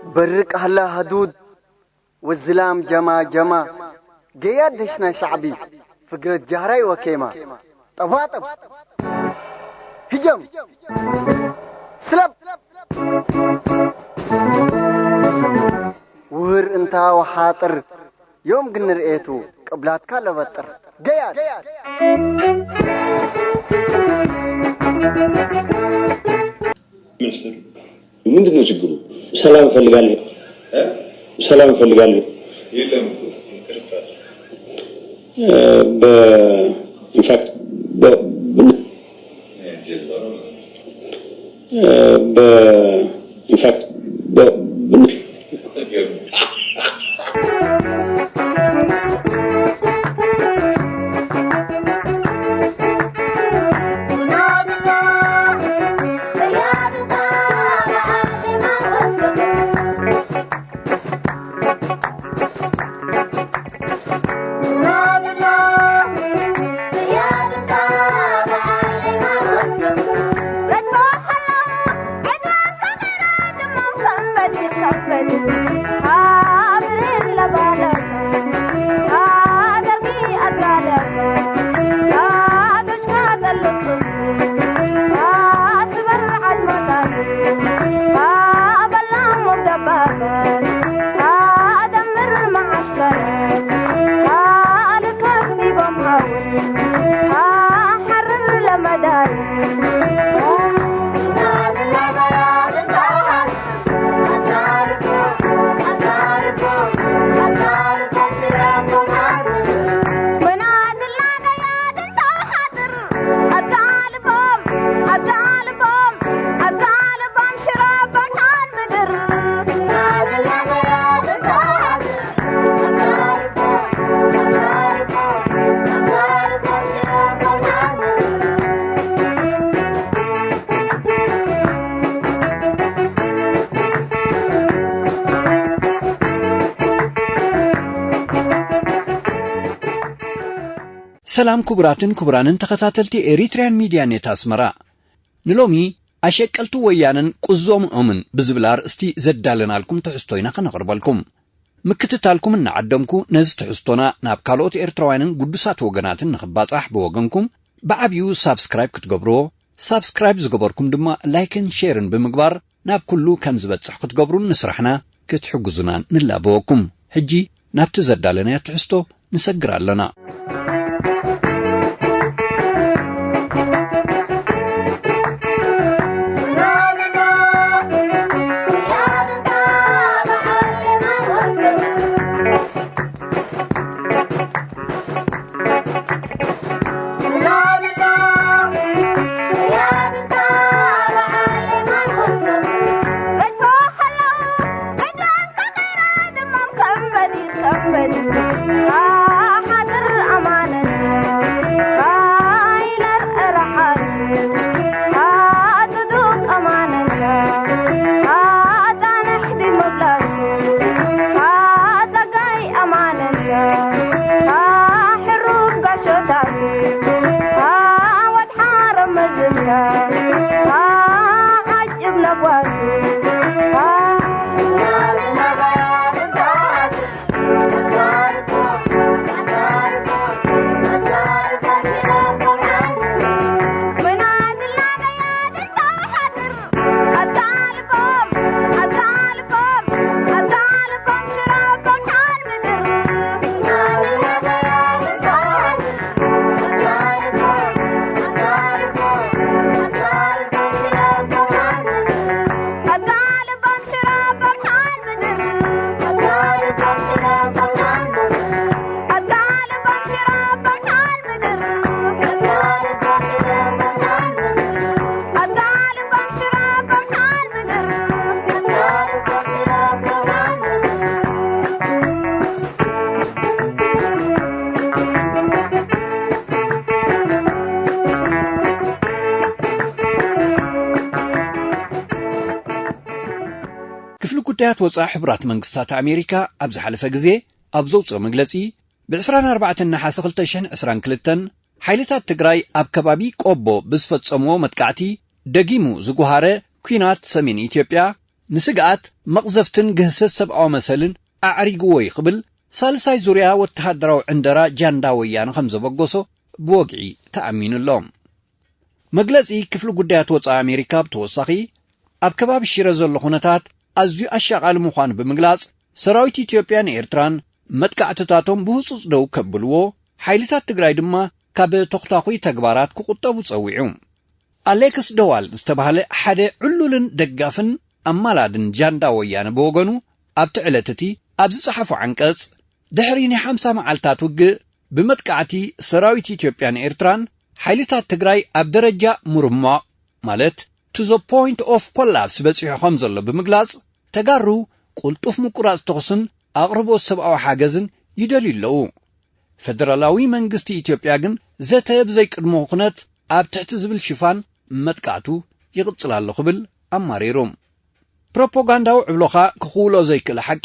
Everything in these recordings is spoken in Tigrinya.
برق هلا هدود والزلام جما جما. قياد دشنا شعبي فقرة جهراي وكيما. طباطب. هجم. سلب. وهر انت وحاطر. يوم قلنا رئيتو قبلاتك لبطر. قياد. ሚኒስትር፣ ምንድን ነው ችግሩ? ሰላም እፈልጋለሁ። እ? ሰላም እፈልጋለሁ። የለም እኮ፣ ይቅርታ። እ፣ በ ኢንፋክት በ እ፣ ጀዝባ ነው ማለት ነው። እ፣ በ ኢንፋክት በ ሰላም ክቡራትን ክቡራንን ተኸታተልቲ ኤሪትርያን ሚድያ ኔት ኣስመራ። ንሎሚ ኣሸቀልቲ ወያነን ቁዞምኦምን ብዝብል ኣርእስቲ ዘዳለናልኩም ትሕዝቶ ኢና ከነቕርበልኩም። ምክትታልኩም እናዓደምኩ ነዚ ትሕዝቶና ናብ ካልኦት ኤርትራውያንን ግዱሳት ወገናትን ንኽባጻሕ ብወገንኩም ብዓብዩ ሳብስክራይብ ክትገብርዎ፣ ሳብስክራይብ ዝገበርኩም ድማ ላይክን ሼርን ብምግባር ናብ ኩሉ ከም ዝበጽሕ ክትገብሩን ንስራሕና ክትሕግዙናን ንላበወኩም። ሕጂ ናብቲ ዘዳለናዮ ትሕዝቶ ንሰግር ኣለና። ጉዳያት ወፃኢ ሕቡራት መንግስታት ኣሜሪካ ኣብ ዝሓለፈ ግዜ ኣብ ዘውፅኦ መግለፂ፣ ብ ዕስራን ኣርባዕተን ነሓሰ ክልተ ሽሕን ዕስራን ክልተን ሓይልታት ትግራይ ኣብ ከባቢ ቆቦ ብዝፈጸምዎ መጥቃዕቲ ደጊሙ ዝጉሃረ ኲናት ሰሜን ኢትዮጵያ ንስግኣት መቕዘፍትን ግህሰት ሰብኣዊ መሰልን ኣዕሪግዎ እዩ ክብል ሳልሳይ ዙርያ ወተሃደራዊ ዕንደራ ጃንዳ ወያነ ከም ዘበገሶ ብወግዒ ተኣሚኑ ኣሎ። መግለጺ ክፍሊ ጉዳያት ወጻኢ ኣሜሪካ ብተወሳኺ፣ ኣብ ከባቢ ሽረ ዘሎ ኩነታት ኣዝዩ ኣሻቓሊ ምዃኑ ብምግላጽ፣ ሰራዊት ኢትዮጵያን ኤርትራን መጥቃዕትታቶም ብህጹጽ ደው ከብልዎ፣ ሓይልታት ትግራይ ድማ ካብ ተኹታኹይ ተግባራት ክቑጠቡ ጸዊዑ። ኣሌክስ ደዋል ዝተባህለ ሓደ ዕሉልን ደጋፍን ኣማላድን ጃንዳ ወያነ ብወገኑ፣ ኣብቲ ዕለት እቲ ኣብ ዝጸሓፎ ዓንቀጽ፣ ድሕሪ ናይ ሓምሳ መዓልታት ውግእ ብመጥቃዕቲ ሰራዊት ኢትዮጵያን ኤርትራን ሓይልታት ትግራይ ኣብ ደረጃ ምርሟቕ፣ ማለት to the point of collapse በጺሑ ከም ዘሎ ብምግላጽ፣ ተጋሩ ቅልጡፍ ምቁራጽ ተኹስን ኣቕርቦት ሰብኣዊ ሓገዝን ይደልዩ ኣለዉ። ፈደራላዊ መንግስቲ ኢትዮጵያ ግን ዘተ ብዘይቅድመ ኩነት ኣብ ትሕቲ ዝብል ሽፋን መጥቃዕቱ ይቕጽል ኣሎ ክብል ኣማሪሩ። ፕሮፓጋንዳዊ ዕብሎኻ ክኽውሎ ዘይክእል ሓቂ፣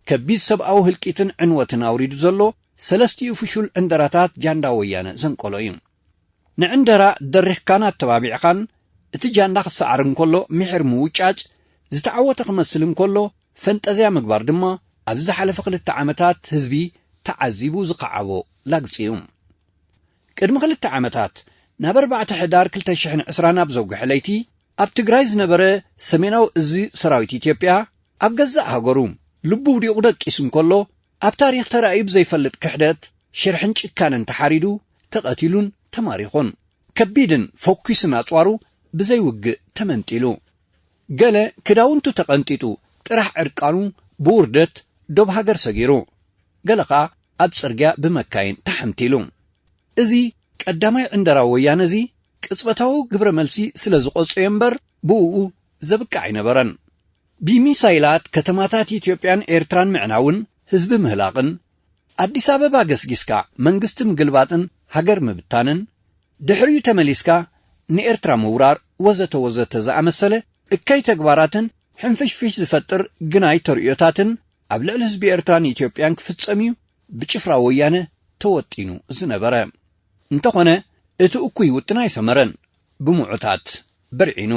ከቢድ ሰብኣዊ ህልቂትን ዕንወትን ኣውሪዱ ዘሎ ሰለስቲኡ ፍሹል ዕንደራታት ጃንዳ ወያነ ዘንቀሎ እዩ። ንዕንደራ ደሪኽካን ኣተባቢዕኻን፣ እቲ ጃንዳ ክሰዓር እንከሎ ምሒር ምውጫጭ፣ ዝተዓወተ ክመስል እንከሎ ፈንጠዝያ ምግባር ድማ፣ ኣብዚ ዝሓለፈ ክልተ ዓመታት ህዝቢ ተዓዚቡ ዝኸዓቦ ላግጺ እዩ። ቅድሚ ክልተ ዓመታት፣ ናብ ኣርባዕተ ሕዳር ክልተ ሽሕን ዕስራን ኣብ ዘውግሐ ለይቲ፣ ኣብ ትግራይ ዝነበረ ሰሜናዊ እዚ ሰራዊት ኢትዮጵያ፣ ኣብ ገዛእ ሃገሩ ልቡ ውዲቑ ደቂሱ እንከሎ፣ ኣብ ታሪኽ ተራእዩ ብዘይፈልጥ ክሕደት፣ ሽርሕን ጭካነን ተሓሪዱ፣ ተቐቲሉን ተማሪኹን። ከቢድን ፈኲስን ኣጽዋሩ ብዘይ ውግእ ተመንጢሉ። ገለ ክዳውንቱ ተቐንጢጡ ጥራሕ ዕርቃኑ ብውርደት ዶብ ሃገር ሰጊሩ። ገለ ኸኣ ኣብ ጽርግያ ብመካይን ተሓምቲሉ። እዚ ቀዳማይ ዕንደራ ወያነ እዚ ቅጽበታዊ ግብረ መልሲ ስለ ዝቖጸዮ እምበር ብእኡ ዘብቅዕ ኣይነበረን። ብሚሳይላት ከተማታት ኢትዮጵያን ኤርትራን ምዕናውን ህዝቢ ምህላቕን፣ ኣዲስ ኣበባ ገስጊስካ መንግስቲ ምግልባጥን ሃገር ምብታንን፣ ድሕሪኡ ተመሊስካ ንኤርትራ ምውራር ወዘተ ወዘተ ዝኣመሰለ እከይ ተግባራትን ሕንፍሽፍሽ ዝፈጥር ግናይ ተርእዮታትን ኣብ ልዕሊ ህዝቢ ኤርትራን ኢትዮጵያን ክፍጸም እዩ ብጭፍራ ወያነ ተወጢኑ ዝነበረ። እንተኾነ፣ እቲ እኩይ ውጥን ኣይሰመረን፣ ብምዑታት በርዒኑ።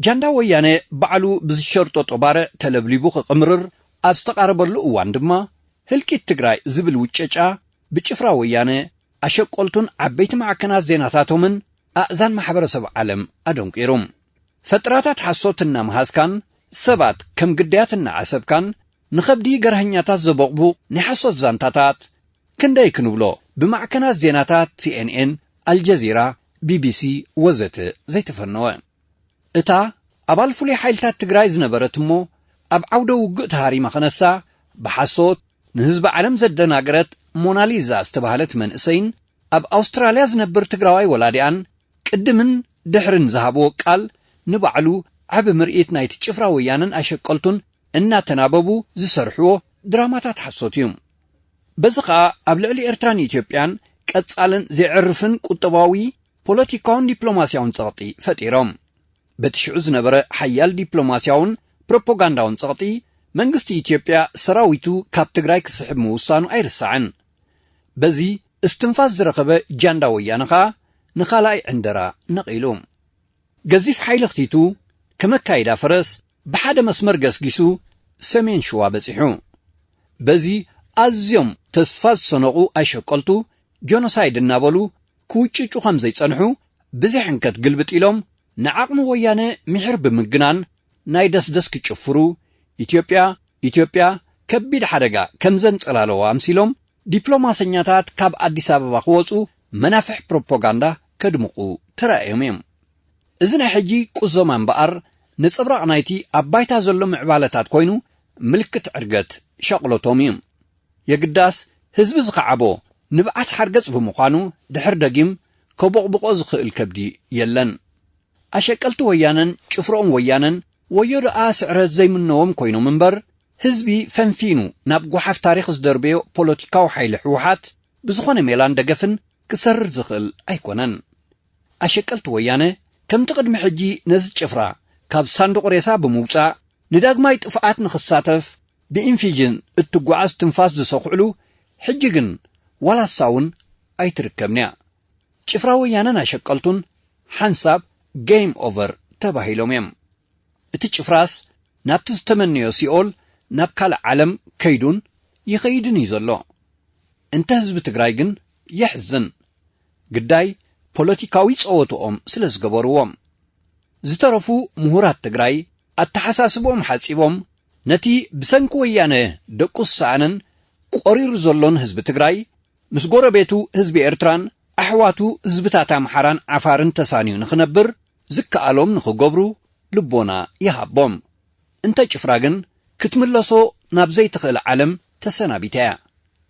ጃንዳ ወያነ ባዕሉ ብዝሸርጦ ጦባርዕ ተለብሊቡ ክቕምርር ኣብ ዝተቓረበሉ እዋን ድማ፣ ህልቂት ትግራይ ዝብል ውጨጫ ብጭፍራ ወያነ ኣሸቆልቱን ዓበይቲ ማዕከናት ዜናታቶምን ኣእዛን ማሕበረሰብ ዓለም ኣደንቂሩ። ፈጠራታት ሓሶት እናመሃዝካን ሰባት ከም ግዳያት እናዓሰብካን ንኸብዲ ገርሀኛታት ዘቦቕቡቕ ናይ ሓሶት ዛንታታት ክንደይ ክንብሎ ብማዕከናት ዜናታት ሲኤንኤን፣ ኣልጀዚራ፣ ቢቢሲ ወዘተ ዘይተፈነወ። እታ ኣባል ፍሉይ ሓይልታት ትግራይ ዝነበረት እሞ ኣብ ዓውደ ውግእ ተሃሪማ ክነሳ ብሓሶት ንህዝቢ ዓለም ዘደናገረት ሞናሊዛ ዝተባህለት መንእሰይን ኣብ ኣውስትራልያ ዝነብር ትግራዋይ ወላዲኣን ቅድምን ድሕርን ዝሃብዎ ቃል ንባዕሉ ዓቢ ምርኢት ናይቲ ጭፍራ ወያነን ኣሸቀልቱን እናተናበቡ ዝሰርሕዎ ድራማታት ሓሶት እዩ። በዚ ኸኣ ኣብ ልዕሊ ኤርትራን ኢትዮጵያን ቀጻልን ዘዕርፍን ቁጠባዊ፣ ፖለቲካውን ዲፕሎማስያውን ጸቕጢ ፈጢሮም። በቲ ሽዑ ዝነበረ ሓያል ዲፕሎማስያውን ፕሮፓጋንዳውን ጸቕጢ መንግስቲ ኢትዮጵያ ሰራዊቱ ካብ ትግራይ ክስሕብ ምውሳኑ ኣይርሳዕን። በዚ እስትንፋስ ዝረኸበ ጃንዳ ወያነ ኸኣ ንኻልኣይ ዕንደራ ነቒሉ። ገዚፍ ሓይሊ ኣኽቲቱ ከመካይዳ ፈረስ ብሓደ መስመር ገስጊሱ ሰሜን ሽዋ በጺሑ። በዚ ኣዝዮም ተስፋ ዝሰነቑ ኣሸቀልቱ ጆኖሳይድ እናበሉ ክውጭጩ ከም ዘይጸንሑ ብዘይ ሕንከት ግልብጥ ኢሎም ንዓቕሚ ወያነ ምሒር ብምግናን ናይ ደስደስ ክጭፍሩ ኢትዮጵያ ኢትዮጵያ ከቢድ ሓደጋ ከም ዘንጸላለዋ ኣምሲሎም ዲፕሎማሰኛታት ካብ ኣዲስ ኣበባ ክወጹ መናፍሕ ፕሮፓጋንዳ ከድምቑ ተራእዮም እዮም። እዚ ናይ ሕጂ ቁዞማ እምበኣር ነጸብራቕ ናይቲ ኣብ ባይታ ዘሎ ምዕባለታት ኮይኑ ምልክት ዕርገት ሻቕሎቶም እዩ። የግዳስ ህዝቢ ዝኸዓቦ ንብዓት ሓርገጽ ብምዃኑ ድሕር ደጊም ከቦቕብቖ ዝኽእል ከብዲ የለን። ኣሸቀልቲ ወያነን ጭፍሮኦም ወያነን ወዮ ደኣ ስዕረት ዘይምነዎም ኮይኖም እምበር ህዝቢ ፈንፊኑ ናብ ጓሓፍ ታሪኽ ዝደርበዮ ፖለቲካዊ ሓይሊ ህወሓት ብዝኾነ ሜላን ደገፍን ክሰርር ዝኽእል ኣይኮነን። ኣሸቀልቲ ወያነ ከምቲ ቅድሚ ሕጂ ነዚ ጭፍራ ካብ ሳንዱቕ ሬሳ ብምውጻእ ንዳግማይ ጥፍኣት ንኽሳተፍ ብኢንፊጅን እትጓዓዝ ትንፋስ ዝሰኹዕሉ ሕጂ ግን ዋላ እሳ እውን ኣይትርከብንያ። ጭፍራ ወያነን ኣሸቀልቱን ሓንሳብ ጌም ኦቨር ተባሂሎም እዮም። እቲ ጭፍራስ ናብቲ ዝተመነዮ ሲኦል ናብ ካልእ ዓለም ከይዱን ይኸይድን እዩ ዘሎ። እንተ ህዝቢ ትግራይ ግን የሕዝን። ግዳይ ፖለቲካዊ ጸወትኦም ስለ ዝገበርዎም። ዝተረፉ ምሁራት ትግራይ ኣተሓሳስብኦም ሓጺቦም ነቲ ብሰንኪ ወያነ ደቁ ዝሰኣነን ቆሪሩ ዘሎን ህዝቢ ትግራይ ምስ ጎረቤቱ ህዝቢ ኤርትራን ኣሕዋቱ ህዝብታት ኣምሓራን ዓፋርን ተሳንዩ ንኽነብር ዝከኣሎም ንኽገብሩ ልቦና ይሃቦም። እንተ ጭፍራ ግን ክትምለሶ ናብ ዘይትኽእል ዓለም ተሰናቢታ እያ።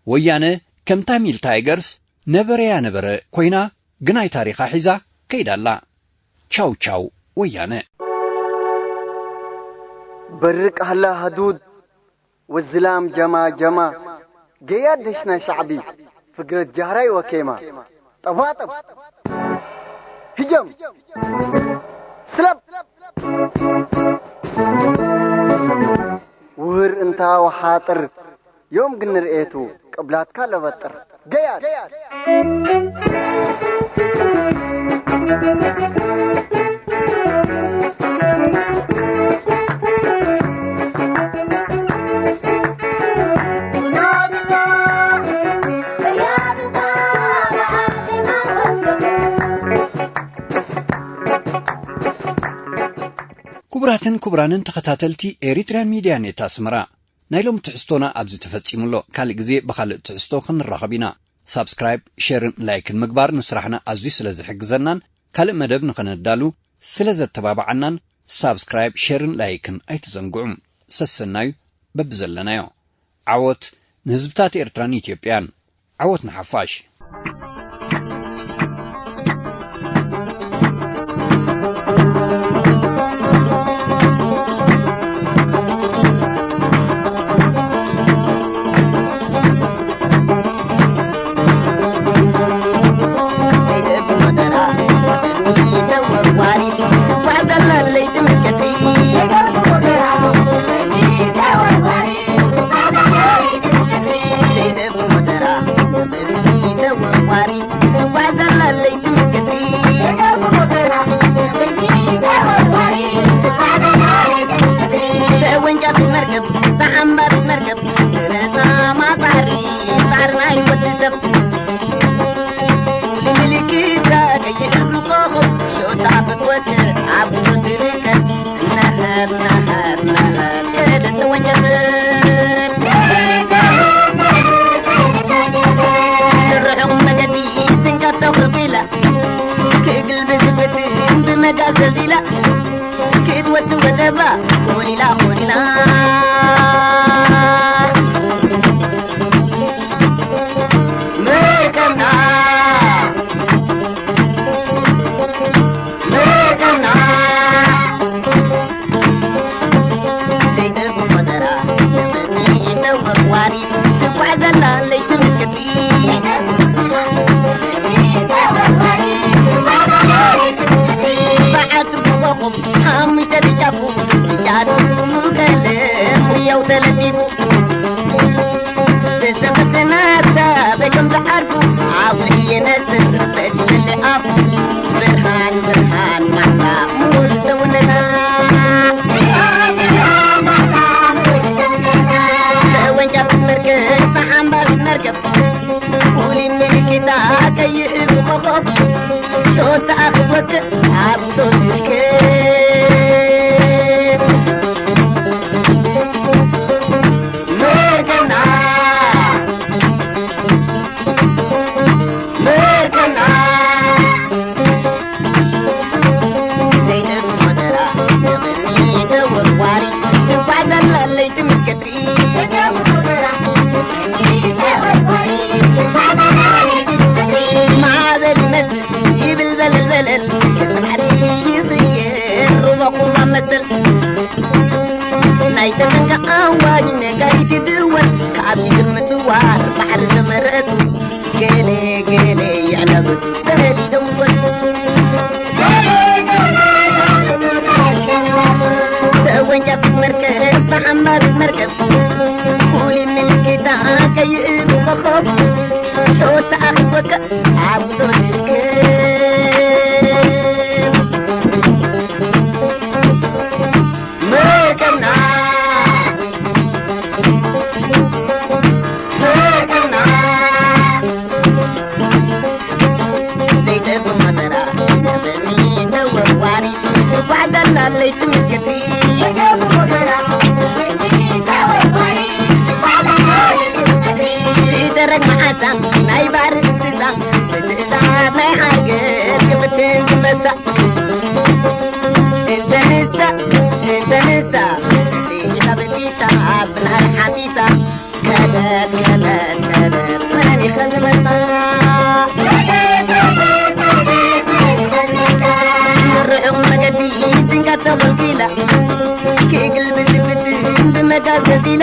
ወያነ ከምታ ሚል ታይገርስ ነበረያ ነበረ ኮይና ግናይ ታሪኻ ሒዛ ከይዳ ኣላ። ቻው ቻው ወያነ። برق هلا هدود والزلام جما جما. قياد دشنا شعبي فقرة جهراي وكيما. طباطب هجم سلب. ውህር እንታ ወሓጥር ዮም ግን ርእየቱ ቅብላትካ ለበጥር ገያት ክቡራትን ክቡራንን ተኸታተልቲ ኤሪትርያን ሚድያ ኔት ኣስመራ፣ ናይ ሎሚ ትሕዝቶና ኣብዚ ተፈጺሙ ኣሎ። ካልእ ግዜ ብኻልእ ትሕዝቶ ክንራኸብ ኢና። ሳብስክራይብ፣ ሸርን ላይክን ምግባር ንስራሕና ኣዝዩ ስለ ዝሕግዘናን ካልእ መደብ ንኸነዳሉ ስለ ዘተባብዓናን ሳብስክራይብ፣ ሸርን ላይክን ኣይትዘንግዑ። ሰሰናዩ በብዘለናዮ። ዓወት ንህዝብታት ኤርትራን ኢትዮጵያን። ዓወት ንሓፋሽ። ጣፍጥ ወትር ኣብ ትርከብ። ነሀብ፣ ነሀብ፣ ነሀብ፣ ከደት ወጀበት። ርሑቕ መገዲ ትንቀት ተኽልኪላ። ክግል ብዝብትን ብመጋዘዝ ኢላ። ክትወት ወደባ ኮሊላ፣ ኮሊላ። መርከብና፣ መርከብና ዘይጠፍእ ቆጠራ፣ ተወርዋሪ ትጓዓዘላ ለይቲ ምልክቲ። በዓል ትብቆኹም ሓሙሽተ ደጃፉ፣ ጃቱ ሙገለ ሙያው ተለጢፉ። ዝተፈተናታ በቶም ዝዓርፉ፣ ኣብኡ ይነጽር በቲ ሸለ ኣፉ። ብርሃን፣ ብርሃን ማዕዳ ሙሉ ሰውነታ። ተወንጫፊት መርከብ፣ ተሓምባቢት መርከብ፣ ፍሉይ ምልክታ ቀይሕ ኮኾብ። ሾታ ኣኽወክ ኣብ ሶስከ መርከብና፣ መርከብና ዘይደግሞ ተራ፣ ንቕድሚት ተወርዋሪ፣ ትጓዓዝ ኣላ ለይቲ ምስ ቀትሪ። ማዕበል ይመስል ይብል በለል በለል፣ ባሕሪ ይቕየር ሩባ ቁሩባ መሰል። ናይ ተመንካ ኣዋጅ ነጋሪት ይድወል፣ ካብ ሽግር ምጽዋር ባሕሪ ተመረጽ። ገለ ገለ ይዕለብ በሊ ደወል። ተወንጫፊት መርከብ፣ ተሓምባቢት መርከብ፣ ፍሉይ ምልክታ ቀይሕ ኮኾብ፣ ሾታ ኣኽወከ ኣብ ትርከብ መርከብና፣ መርከብና ዘይጠፍእ ቆጠራ፣ ነብኒ ተወርዋሪ፣ ትጓዓዝ ኣላ ለይቲ ምስ ቀትሪ። ደረቅ መዓሳ ናይ ባሕሪ እንስሳ፣ ብትእዛዝ ናይ ሓርገጽ ክፍትን ዝመሳ። እንተ ንሳ፣ እንተ ንሳ፣ በጢሳ፣ በጢሳ፣ ብናይ ሓፊሳ። ከደት፣ ከደት፣ ከደት፣ መን ይኸን መጻ? ርሑቕ መገዲ ድንጋት ተጎልጊላ፣ ክግል ብዝብትን ብመጋዝ ገዚላ።